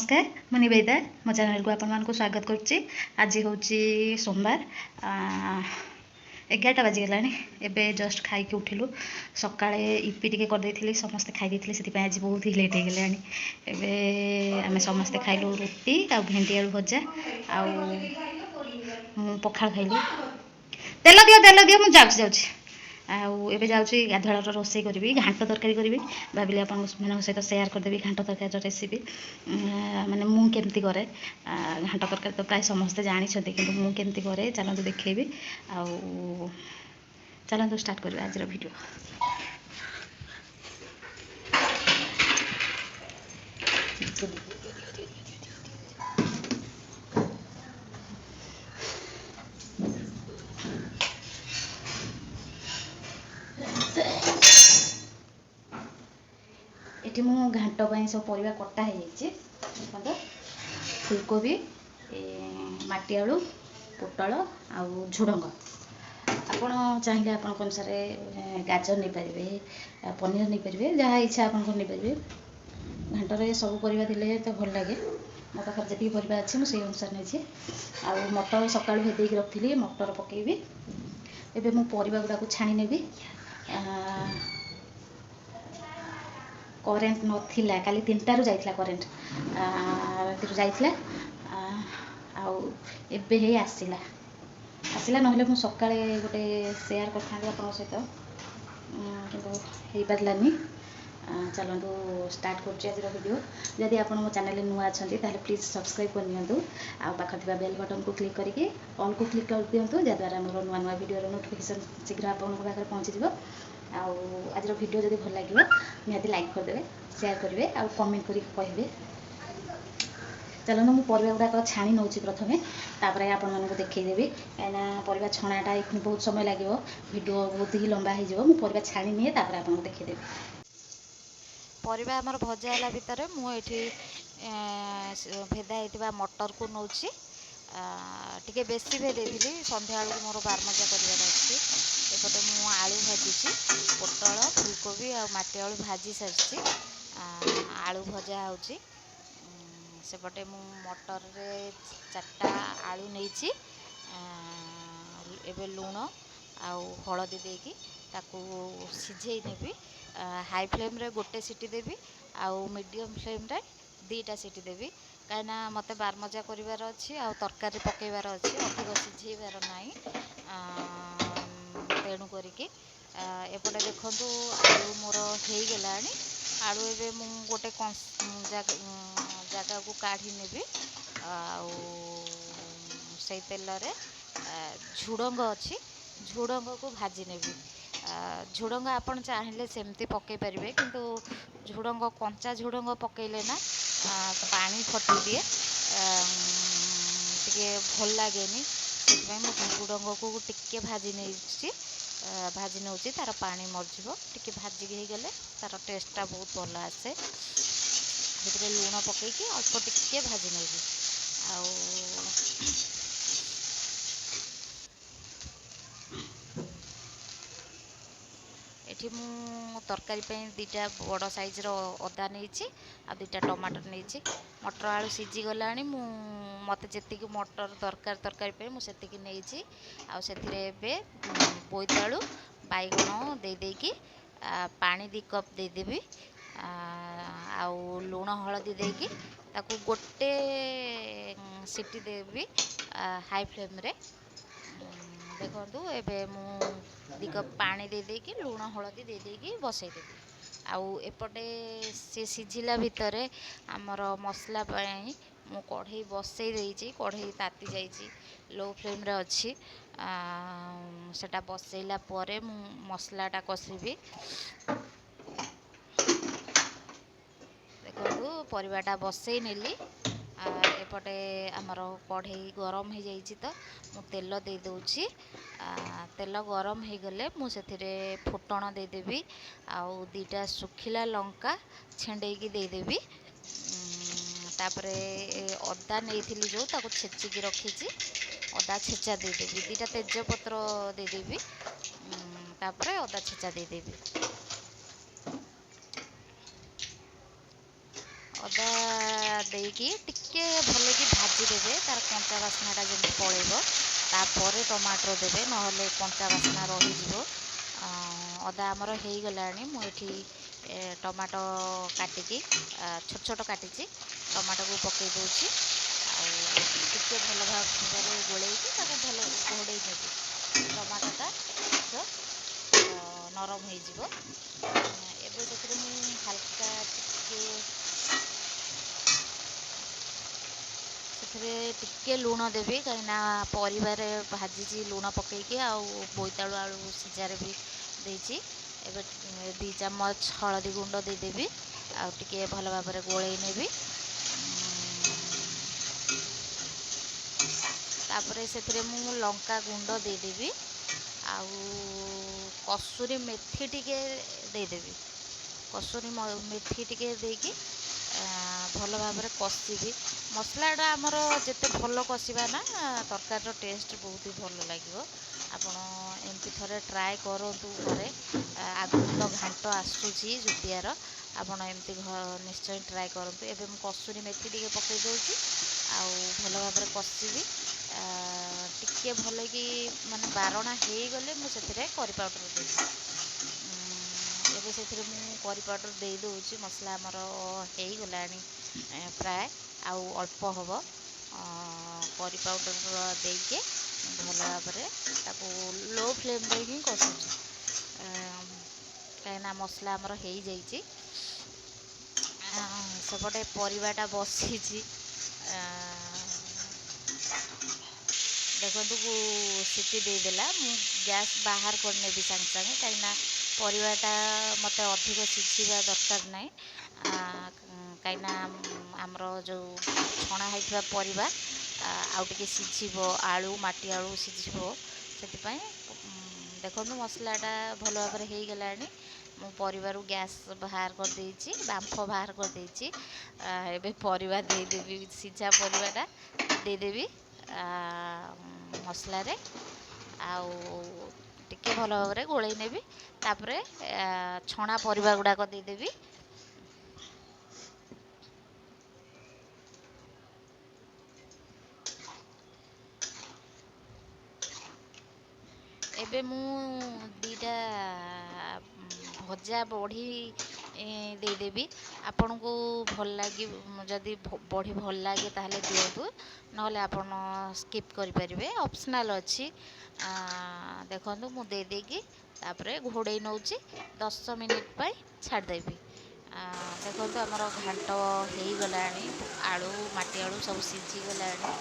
ନମସ୍କାର, ମୁଁ ନିବେଦିତା, ମୋ ଚ୍ୟାନେଲକୁ ଆପଣମାନଙ୍କୁ ସ୍ୱାଗତ କରୁଛି। ଆଜି ହେଉଛି ସୋମବାର, 11ଟା ବାଜିଗଲାଣି। ଏବେ ଜଷ୍ଟ ଖାଇକି ଉଠିଲୁ। ସକାଳେ ଇପି ଟିକେ କରିଦେଇଥିଲି, ସମସ୍ତେ ଖାଇ ଦେଇଥିଲେ, ସେଥିପାଇଁ ଆଜି ବହୁତ ହି ଲେଟ୍ ହେଇଗଲାଣି। ଏବେ ଆମେ ସମସ୍ତେ ଖାଇଲୁ ରୁଟି ଆଉ ଭେଣ୍ଡି ଆଳୁ ଭଜା, ଆଉ ମୁଁ ପଖାଳ ଖାଇଲି। ତେଲ ଦିଅ, ତେଲ ଦିଅ, ମୁଁ ଯାଉଛି ଯାଉଛି। ଆଉ ଏବେ ଯାଉଛି ଗାଧୁଆଳର ରୋଷେଇ କରିବି, ଘାଣ୍ଟ ତରକାରୀ କରିବି। ଭାବିଲି ଆପଣଙ୍କ ମାନଙ୍କ ସହିତ ସେୟାର କରିଦେବି ଘାଣ୍ଟ ତରକାରୀର ରେସିପି, ମାନେ ମୁଁ କେମିତି କରେ। ଘାଣ୍ଟ ତରକାରୀ ତ ପ୍ରାୟ ସମସ୍ତେ ଜାଣିଛନ୍ତି, କିନ୍ତୁ ମୁଁ କେମିତି କରେ ଚାଲନ୍ତୁ ଦେଖେଇବି। ଆଉ ଚାଲନ୍ତୁ ଷ୍ଟାର୍ଟ କରିବା ଆଜିର ଭିଡ଼ିଓ। ଏଠି ମୁଁ ଘାଣ୍ଟ ପାଇଁ ସବୁ ପରିବା କଟା ହେଇଯାଇଛି। ଦେଖନ୍ତୁ, ଫୁଲକୋବି, ମାଟି ଆଳୁ, ପୋଟଳ ଆଉ ଝୁଡ଼ଙ୍ଗ। ଆପଣ ଚାହିଁଲେ ଆପଣଙ୍କ ଅନୁସାରେ ଗାଜର ନେଇପାରିବେ, ପନିର ନେଇପାରିବେ, ଯାହା ଇଚ୍ଛା ଆପଣଙ୍କର ନେଇପାରିବେ। ଘାଣ୍ଟରେ ସବୁ ପରିବା ଥିଲେ ତ ଭଲ ଲାଗେ। ମୋ ପାଖରେ ଯେତିକି ପରିବା ଅଛି ମୁଁ ସେଇ ଅନୁସାରେ ନେଇଛି। ଆଉ ମଟର ସକାଳୁ ଭେଦେଇକି ରଖିଥିଲି, ମଟର ପକାଇବି। ଏବେ ମୁଁ ପରିବା ଗୁଡ଼ାକୁ ଛାଣି ନେବି। କରେଣ୍ଟ ନଥିଲା, କାଲି 3ଟାରୁ ଯାଇଥିଲା କରେଣ୍ଟ, ରାତିରୁ ଯାଇଥିଲା, ଆଉ ଏବେ ହେଇ ଆସିଲା ଆସିଲା। ନହେଲେ ମୁଁ ସକାଳେ ଗୋଟେ ସେୟାର କରିଥାନ୍ତି ଆପଣଙ୍କ ସହିତ, କିନ୍ତୁ ହେଇପାରିଲାନି। ଚାଲନ୍ତୁ ଷ୍ଟାର୍ଟ କରୁଛି ଆଜିର ଭିଡ଼ିଓ। ଯଦି ଆପଣ ମୋ ଚ୍ୟାନେଲରେ ନୂଆ ଅଛନ୍ତି ତାହେଲେ ପ୍ଲିଜ୍ ସବସ୍କ୍ରାଇବ୍ କରିନିଅନ୍ତୁ, ଆଉ ପାଖରେ ଥିବା ବେଲ୍ ବଟନ୍କୁ କ୍ଲିକ୍ କରିକି ଅଲ୍କୁ କ୍ଲିକ୍ କରିଦିଅନ୍ତୁ, ଯାହାଦ୍ୱାରା ମୋର ନୂଆ ନୂଆ ଭିଡ଼ିଓର ନୋଟିଫିକେସନ୍ ଶୀଘ୍ର ଆପଣଙ୍କ ପାଖରେ ପହଞ୍ଚିଯିବ। ଆଉ ଆଜିର ଭିଡ଼ିଓ ଯଦି ଭଲ ଲାଗିବ ନିହାତି ଲାଇକ୍ କରିଦେବେ, ସେୟାର କରିବେ ଆଉ କମେଣ୍ଟ କରିକି କହିବେ। ଚାଲନ୍ତୁ ମୁଁ ପରିବା ଗୁଡ଼ାକ ଛାଣି ନେଉଛି ପ୍ରଥମେ, ତାପରେ ଆପଣମାନଙ୍କୁ ଦେଖେଇଦେବି। କାହିଁକିନା ପରିବା ଛଣାଟା ଏଇକ୍ଷଣି ବହୁତ ସମୟ ଲାଗିବ, ଭିଡ଼ିଓ ବହୁତ ହି ଲମ୍ବା ହେଇଯିବ। ମୁଁ ପରିବା ଛାଣି ନିଏ, ତାପରେ ଆପଣଙ୍କୁ ଦେଖେଇଦେବି। ପରିବା ଆମର ଭଜା ହେଲା ଭିତରେ ମୁଁ ଏଠି ଭେଦା ହେଇଥିବା ମଟରକୁ ନେଉଛି। ଟିକେ ବେଶୀ ଭେଦେଇଥିଲି, ସନ୍ଧ୍ୟାବେଳକୁ ମୋର ବାରମଜା କରିବାର ଅଛି। ଏପଟେ ମୁଁ ଆଳୁ ଭାଜୁଛି, ପୋଟଳ, ଫୁଲକୋବି ଆଉ ମାଟି ଆଳୁ ଭାଜି ସାରିଛି, ଆଳୁ ଭଜା ହେଉଛି। ସେପଟେ ମୁଁ ମଟରରେ 4ଟା ଆଳୁ ନେଇଛି। ଏବେ ଲୁଣ ଆଉ ହଳଦୀ ଦେଇକି ତାକୁ ସିଝେଇ ନେବି। ହାଇ ଫ୍ଲେମ୍ରେ ଗୋଟେ ସିଟି ଦେବି ଆଉ ମିଡ଼ିୟମ୍ ଫ୍ଲେମ୍ରେ 2ଟା ସିଟି ଦେବି, କାହିଁକିନା ମୋତେ ବାରମଜା କରିବାର ଅଛି ଆଉ ତରକାରୀ ପକାଇବାର ଅଛି, ଅଧିକ ସିଝେଇବାର ନାହିଁ। ତେଣୁ କରିକି ଏପଟେ ଦେଖନ୍ତୁ ଆଳୁ ମୋର ହେଇଗଲାଣି। ଆଳୁ ଏବେ ମୁଁ ଗୋଟେ ଜାଗାକୁ କାଢ଼ି ନେବି। ଆଉ ସେଇ ତେଲରେ ଝୁଡ଼ଙ୍ଗ ଅଛି, ଝୁଡ଼ଙ୍ଗକୁ ଭାଜି ନେବି। ଝୁଡ଼ଙ୍ଗ ଆପଣ ଚାହିଁଲେ ସେମିତି ପକାଇ ପାରିବେ, କିନ୍ତୁ ଝୁଡ଼ଙ୍ଗ କଞ୍ଚା ଝୁଡ଼ଙ୍ଗ ପକାଇଲେ ନା ପାଣି ଫଟେଇ ଦିଏ, ଟିକେ ଭଲ ଲାଗେନି। ସେଥିପାଇଁ ମୁଁ ଝୁଡ଼ଙ୍ଗକୁ ଟିକେ ଭାଜି ନେଇଛି, ଭାଜି ନେଉଛି, ତା'ର ପାଣି ମରିଯିବ। ଟିକେ ଭାଜିକି ହେଇଗଲେ ତା'ର ଟେଷ୍ଟଟା ବହୁତ ଭଲ ଆସେ। ସେଥିରେ ଲୁଣ ପକାଇକି ଅଳ୍ପ ଟିକେ ଭାଜି ନେବି। ଆଉ ଏଠି ମୁଁ ତରକାରୀ ପାଇଁ 2ଟା ବଡ଼ ସାଇଜ୍ର ଅଦା ନେଇଛି ଆଉ 2ଟା ଟମାଟର ନେଇଛି। ମଟର ଆଳୁ ସିଝିଗଲାଣି। ମୋତେ ଯେତିକି ମଟର ଦରକାର ତରକାରୀ ପାଇଁ ମୁଁ ସେତିକି ନେଇଛି। ଆଉ ସେଥିରେ ଏବେ ବୋଇତାଳୁ ବାଇଗଣ ଦେଇ ଦେଇକି ପାଣି 2 କପ୍ ଦେଇଦେବି, ଆଉ ଲୁଣ ହଳଦୀ ଦେଇକି ତାକୁ ଗୋଟେ ସିଟି ଦେବି ହାଇ ଫ୍ଲେମ୍ରେ। ଦେଖନ୍ତୁ ଏବେ ମୁଁ 2 କପ୍ ପାଣି ଦେଇ ଦେଇକି ଲୁଣ ହଳଦୀ ଦେଇ ଦେଇକି ବସେଇଦେବି। ଆଉ ଏପଟେ ସେ ସିଝିଲା ଭିତରେ ଆମର ମସଲା ପାଇଁ ମୁଁ କଢ଼େଇ ବସେଇ ଦେଇଛି, କଢ଼େଇ ତାତି ଯାଇଛି, ଲୋ ଫ୍ଲେମ୍ରେ ଅଛି। ସେଟା ବସେଇଲା ପରେ ମୁଁ ମସଲାଟା କଷିବି। ଦେଖନ୍ତୁ ପରିବାଟା ବସେଇ ନେଲି। ଏପଟେ ଆମର କଢ଼େଇ ଗରମ ହେଇଯାଇଛି ତ ମୁଁ ତେଲ ଦେଇଦେଉଛି। ତେଲ ଗରମ ହେଇଗଲେ ମୁଁ ସେଥିରେ ଫୁଟଣ ଦେଇଦେବି ଆଉ 2ଟା ଶୁଖିଲା ଲଙ୍କା ଛେଣ୍ଡେଇକି ଦେଇଦେବି। ତାପରେ ଅଦା ନେଇଥିଲି ଯେଉଁ ତାକୁ ଛେଚିକି ରଖିଛି, ଅଦା ଛେଚା ଦେଇଦେବି, 2ଟା ତେଜପତ୍ର ଦେଇଦେବି, ତାପରେ ଅଦା ଛେଚା ଦେଇଦେବି। ଅଦା ଦେଇକି ଟିକେ ଭଲକି ଭାଜିଦେବେ, ତାର କଞ୍ଚା ବାସ୍ନାଟା ଯେମିତି ପଳେଇବ। ତାପରେ ଟମାଟର ଦେବେ, ନହେଲେ କଞ୍ଚା ବାସ୍ନା ରହିଯିବ। ଅଦା ଆମର ହେଇଗଲାଣି। ମୁଁ ଏଠି ଟମାଟୋ କାଟିକି ଛୋଟ ଛୋଟ କାଟିଛି, ଟମାଟୋକୁ ପକାଇ ଦେଉଛି ଆଉ ଟିକେ ଭଲ ଭାବରେ ଗୋଳେଇକି ତାକୁ ଭଲ ଘୋଡ଼େଇ ନେବି। ଟମାଟୋଟା ଶୀଘ୍ର ନରମ ହେଇଯିବ। ଏବେ ସେଥିରେ ମୁଁ ହାଲକା ଟିକେ ସେଥିରେ ଟିକେ ଲୁଣ ଦେବି, କାହିଁକିନା ପରିବାରେ ଭାଜିଛି ଲୁଣ ପକାଇକି, ଆଉ ବୋଇତାଳୁ ଆଳୁ ସିଝାରେ ବି ଦେଇଛି। ଏବେ 2 ଚାମଚ ହଳଦୀ ଗୁଣ୍ଡ ଦେଇଦେବି ଆଉ ଟିକେ ଭଲ ଭାବରେ ଗୋଳେଇ ନେବି। ତାପରେ ସେଥିରେ ମୁଁ ଲଙ୍କା ଗୁଣ୍ଡ ଦେଇଦେବି ଆଉ କସୁରୀ ମେଥି ଟିକେ ଦେଇଦେବି। କସୁରୀ ମେଥି ଟିକେ ଦେଇକି ଭଲ ଭାବରେ କଷିବି। ମସଲାଟା ଆମର ଯେତେ ଭଲ କଷିବା ନା, ତରକାରୀର ଟେଷ୍ଟ ବହୁତ ହି ଭଲ ଲାଗିବ। ଆପଣ ଏମିତି ଥରେ ଟ୍ରାଏ କରନ୍ତୁ ଘରେ। ଆଗକୁ ତ ଘାଣ୍ଟ ଆସୁଛି ଜୁତିଆର, ଆପଣ ଏମିତି ନିଶ୍ଚୟ ଟ୍ରାଏ କରନ୍ତୁ। ଏବେ ମୁଁ କସୁରୀ ମେଥି ଟିକେ ପକାଇ ଦେଉଛି ଆଉ ଭଲ ଭାବରେ କଷିବି। ଟିକେ ଭଲକି ମାନେ ବାରଣା ହେଇଗଲେ ମୁଁ ସେଥିରେ କରି ପାଉଡ଼ର ଦେବି। ଏବେ ସେଥିରେ ମୁଁ କରି ପାଉଡ଼ର ଦେଇଦେଉଛି। ମସଲା ଆମର ହେଇଗଲାଣି ପ୍ରାୟ, ଆଉ ଅଳ୍ପ ହେବ। କରି ପାଉଡ଼ର ଦେଇକି ଭଲ ଭାବରେ ତାକୁ ଲୋ ଫ୍ଲେମ୍ରେ ହିଁ କଷୁଛି, କାହିଁକିନା ମସଲା ଆମର ହେଇଯାଇଛି। ସେପଟେ ପରିବାଟା ବସିଛି। ଦେଖନ୍ତୁ, ସିଟି ଦେଇଦେଲା। ମୁଁ ଗ୍ୟାସ୍ ବାହାର କରିନେବି ସାଙ୍ଗେ ସାଙ୍ଗେ, କାହିଁକିନା ପରିବାଟା ମୋତେ ଅଧିକ ସିଝିବା ଦରକାର ନାହିଁ, କାହିଁକିନା ଆମର ଯେଉଁ ଛଣା ହେଇଥିବା ପରିବା ଆଉ ଟିକେ ସିଝିବ, ଆଳୁ ମାଟି ଆଳୁ ସିଝିବ। ସେଥିପାଇଁ ଦେଖନ୍ତୁ ମସଲାଟା ଭଲ ଭାବରେ ହେଇଗଲାଣି। ମୁଁ ପରିବାରୁ ଗ୍ୟାସ୍ ବାହାର କରିଦେଇଛି, ବାମ୍ଫ ବାହାର କରିଦେଇଛି। ଏବେ ପରିବା ଦେଇଦେବି, ସିଝା ପରିବାଟା ଦେଇଦେବି ମସଲାରେ ଆଉ ଟିକେ ଭଲ ଭାବରେ ଗୋଳେଇ ନେବି। ତାପରେ ଛଣା ପରିବା ଗୁଡ଼ାକ ଦେଇଦେବି। ଏବେ ମୁଁ 2ଟା ଭଜା ବଢ଼ି ଦେଇଦେବି। ଆପଣଙ୍କୁ ଭଲ ଲାଗି ଯଦି ବଢ଼ି ଭଲ ଲାଗେ ତାହେଲେ ଦିଅନ୍ତୁ, ନହେଲେ ଆପଣ ସ୍କିପ୍ କରିପାରିବେ, ଅପସନାଲ୍ ଅଛି। ଦେଖନ୍ତୁ, ମୁଁ ଦେଇଦେଇକି ତାପରେ ଘୋଡ଼େଇ ନେଉଛି, 10 ମିନିଟ୍ ପାଇଁ ଛାଡ଼ିଦେବି। ଦେଖନ୍ତୁ, ଆମର ଘାଣ୍ଟ ହେଇଗଲାଣି। ଆଳୁ ମାଟି ଆଳୁ ସବୁ ସିଝିଗଲାଣି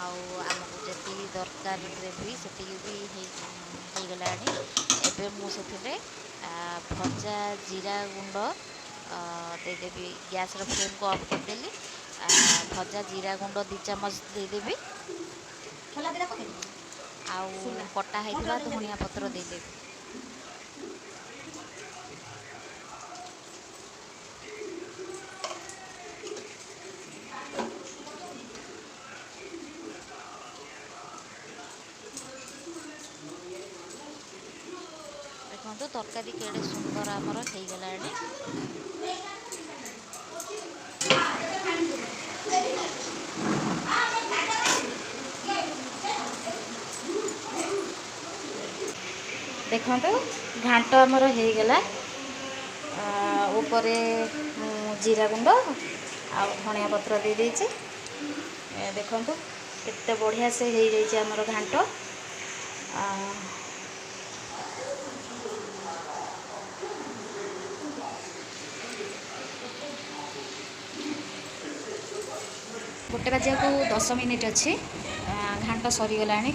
ଆଉ ଆମକୁ ଯେତିକି ଦରକାର ଗ୍ରେଭି ସେତିକି ବି ହେଇଗଲାଣି। ଏବେ ମୁଁ ସେଥିରେ ଭଜା ଜିରା ଗୁଣ୍ଡ ଦେଇଦେବି। ଗ୍ୟାସ୍ର ଫ୍ଲେମ୍କୁ ଅଫ୍ କରିଦେଲି। ଭଜା ଜିରା ଗୁଣ୍ଡ 2 ଚାମଚ ଦେଇଦେବି ଆଉ କଟା ହେଇଥିବା ଧନିଆ ପତ୍ର ଦେଇଦେବି। ଦେଖନ୍ତୁ, ତରକାରୀ କେଡ଼େ ସୁନ୍ଦର ଆମର ହେଇଗଲାଣି। ଦେଖନ୍ତୁ, ଘାଣ୍ଟ ଆମର ହେଇଗଲା। ଉପରେ ମୁଁ ଜିରା ଗୁଣ୍ଡ ଆଉ ଧନିଆ ପତ୍ର ଦେଇଦେଇଛି। ଦେଖନ୍ତୁ, କେତେ ବଢ଼ିଆ ସେ ହେଇଯାଇଛି ଆମର ଘାଣ୍ଟ। 1 ବାଜିବାକୁ 10 ମିନିଟ୍ ଅଛି। ଘାଣ୍ଟ ସରିଗଲାଣି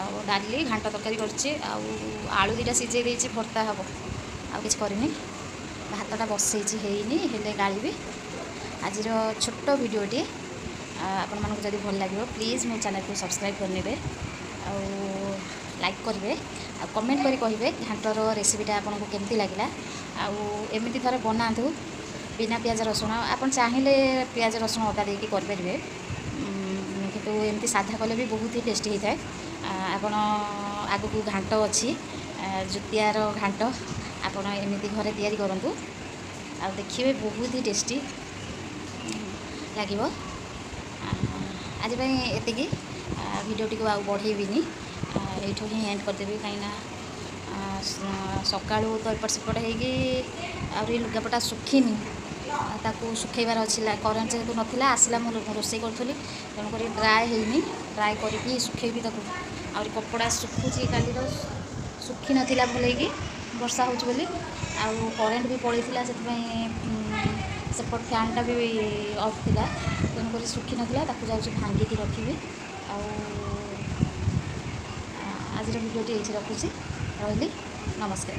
ଆଉ ଡାଲି ଘାଣ୍ଟ ତରକାରୀ କରିଛି ଆଉ ଆଳୁ 2ଟା ସିଝେଇ ଦେଇଛି, ଭର୍ତ୍ତା ହେବ, ଆଉ କିଛି କରିନି। ଭାତଟା ବସେଇଛି, ହେଇନି, ହେଲେ ଗାଳିବି। ଆଜିର ଛୋଟ ଭିଡ଼ିଓଟି ଆପଣମାନଙ୍କୁ ଯଦି ଭଲ ଲାଗିବ, ପ୍ଲିଜ୍ ମୋ ଚ୍ୟାନେଲକୁ ସବସ୍କ୍ରାଇବ୍ କରିନେବେ ଆଉ ଲାଇକ୍ କରିବେ ଆଉ କମେଣ୍ଟ କରି କହିବେ ଘାଣ୍ଟର ରେସିପିଟା ଆପଣଙ୍କୁ କେମିତି ଲାଗିଲା। ଆଉ ଏମିତି ଥରେ ବନାନ୍ତୁ ବିନା ପିଆଜ ରସୁଣ। ଆପଣ ଚାହିଁଲେ ପିଆଜ ରସୁଣ ଅଦା ଦେଇକି କରିପାରିବେ, କିନ୍ତୁ ଏମିତି ସାଧା କଲେ ବି ବହୁତ ହି ଟେଷ୍ଟି ହେଇଥାଏ। ଆପଣ ଆଗକୁ ଘାଣ୍ଟ ଅଛି, ଜୁତିଆର ଘାଣ୍ଟ, ଆପଣ ଏମିତି ଘରେ ତିଆରି କରନ୍ତୁ ଆଉ ଦେଖିବେ ବହୁତ ହି ଟେଷ୍ଟି। ଲାଗିବ। ଆଜି ପାଇଁ ଏତିକି। ଭିଡ଼ିଓଟିକୁ ଆଉ ବଢ଼େଇବିନି, ଏଇଠୁ ହିଁ ଏଣ୍ଡ କରିଦେବି, କାହିଁକିନା ସକାଳୁ ତ ଏପଟ ସେପଟ ହେଇକି ଆହୁରି ଲୁଗାପଟା ଶୁଖିନି, ତାକୁ ଶୁଖେଇବାର ଅଛି। କରେଣ୍ଟ ଯେହେତୁ ନଥିଲା, ଆସିଲା ମୁଁ ରୋଷେଇ କରୁଥିଲି, ତେଣୁକରି ଡ୍ରାଏ ହେଇନି। ଡ୍ରାଏ କରିକି ଶୁଖେଇବି ତାକୁ। ଆହୁରି କପଡ଼ା ଶୁଖୁଛି, କାଲିର ଶୁଖିନଥିଲା ଭଲକି ବର୍ଷା ହେଉଛି ବୋଲି, ଆଉ କରେଣ୍ଟ ବି ପଳେଇଥିଲା, ସେଥିପାଇଁ ସେପଟ ଫ୍ୟାନ୍ଟା ବି ଅଫ୍ ଥିଲା, ତେଣୁକରି ଶୁଖିନଥିଲା। ତାକୁ ଯାଉଛି ଭାଙ୍ଗିକି ରଖିବି। ଆଉ ଆଜିର ଭିଡ଼ିଓଟି ଏଇଠି ରଖୁଛି, ରହିଲି, ନମସ୍କାର।